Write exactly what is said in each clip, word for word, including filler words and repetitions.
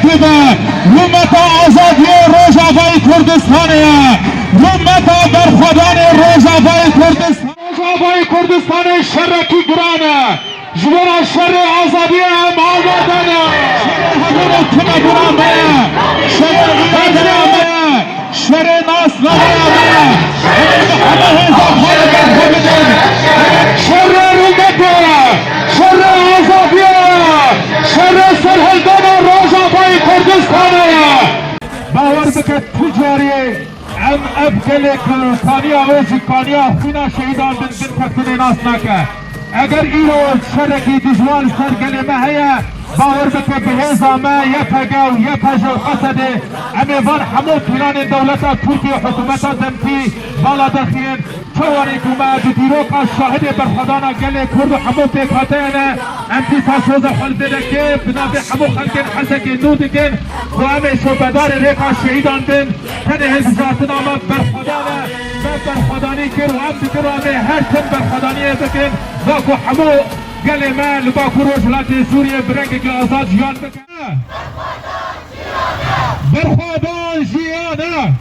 Rûmeta azadiyê Rojavayê Kurdistanê ye. Rûmeta berxwedanê Rojavayê Kurdistan. Rojavayê Kurdistanê şerekî giran e. Ji bona şerê azadiyê em amade ne. Şerê hebûn û tunebûna me ye. Şerê îradeya me ye. Şerê nasnameya me ye. Em ê bi hemû hêza xwe li ber xwe bidin. Şerê rûmetê ye. Şerê azadiyê ye. Şerê serhildana Rojavayê Kurdistanê ye. Bawer bike tu carê em ev gelê ku kaniya wê ji kaniya xwîna şehîdan bin, bin keftinê nas nake. Eger îro şerekî dijwar li ser gelê me heye, bawer bike bi hêza me Y P G û Y P J û Qesedê em ê van hemû planên dewleta Tirkiyê, hikûmeta demkî bala derxînin. Çawanê ku me bi dîroka şahidê berxwedana gelê Kurd û hemû pêkhateyê ne, em dîsa soza xwe li vê de kê, bi navê hemû xelkên Hesekê nû dikin ku em ê şobedarê rêka şehîdan bin. Tenê hilbijartina me berxwedan e, me berxwedanî kir û em dikin û em ê her tim berxwedaniyê bikin, da ku hemû gelê me li Bakur Rojhilatê Sûriyê bi rengekî azad jiyan bikin. Berxwedan jiyan e!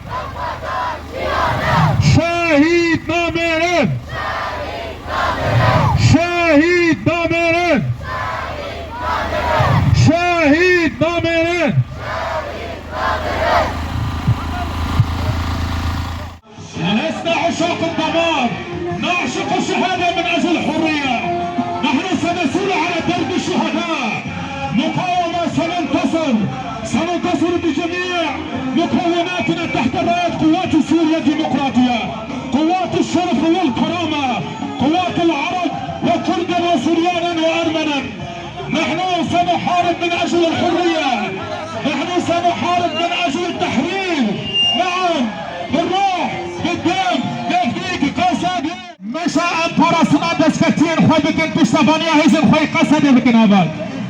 Şehîd namêrin! Şehîd namêrin! Şehîd namêrin! لسنا عشاق الدمار، نعشق الشهادة من أجل الحرية. نحن سنسير على درب الشهداء. مقاومة سننتصر، سننتصر بجميع مكوناتنا تحت راية قوات سوريا الديمقراطية، قوات الشرف والكرامة، قوات العرب وكردا وسريانا وأرمنا. نحن سنحارب من أجل الحرية. نحن سنحارب من أجل التحرير. نعم، بالروح، بالدم، نفديك قسد. Meşa em parastina destkeftiyên xwe bikin, piştevaniya hêzên xwe yê Qesedê bikin heval.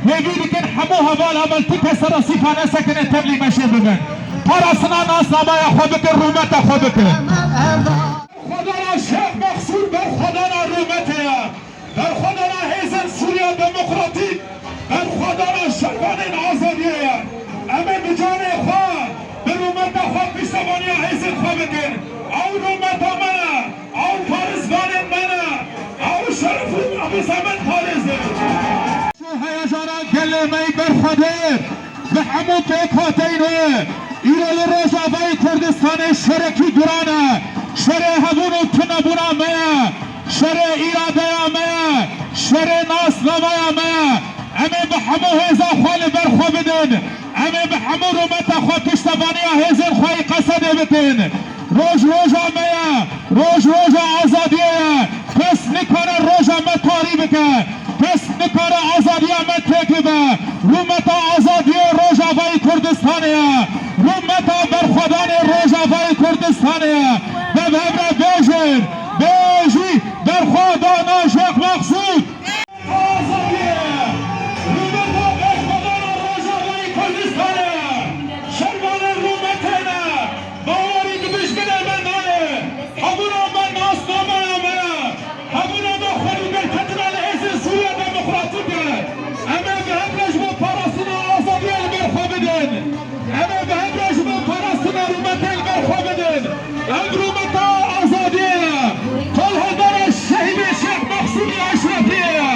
Hêvî dikin hemû heval heval tu kes serasîfa nesekine tevlî meşê bibin. Parastina nasnameya xwe bikin, rûmeta xwe bikin. Berxwedana Şêx Mexsûd berxwedana rûmetê ye. Berxwedana hêzên Sûriya Demokratîk, berxwedana şervanên azadiyê ye. Em ê bi canê xwe, bi rûmeta xwe piştevaniya hêzên xwe bikin. Ew rûmeta me ne, ew parêzvanên me ne, ew şeref û ew zehmet parêz in. Heyecana gelê me yî berxwedêr. Bi hemû pêkhateyên wê, îro li Rojavayê Kurdistanê şerekî giran e. Şerê hebûn û tunebûna me ye. Şerê îradeya me ye. Şerê nasnameya me ye. Em ê bi hemû hêza xwe li ber xwe bidin. Em ê bi hemû rûmeta xwe piştevaniya hêzên xwe yê Qesedê bikin. Roj roja me ye, roj roja azadiyê ye. Kes nikare roja me tarî bike. Kes nikare azadiya me têk bibe. Rûmeta azadiyê Rojavayê Kurdistanê ye. Rûmeta berxwedanê Rojavayê Kurdistanê ye. Bi hev re bêjin, bêjî berxwedana Şêx Mexsûd. Azadiyê! Rûmeta berxwedana Rojavayê Kurdistanê! Şervanên rûmetê ne! Bawerî bi dijminê me nayê! Hebûna me nasnameya me ye! Hebûna me xwedî derketina li hêzên Sûriya Demokratîk e! Em ê bi hev re ji bo parastina azadiyê li ber xwe bidin! Em ê bi hev re ji bo parastina rûmetê li ber xwe bidin! Ev rûmeta azadiyê ye! Qolhildana şehîdê Şêx Mexsûdê Eşrefiyê ye!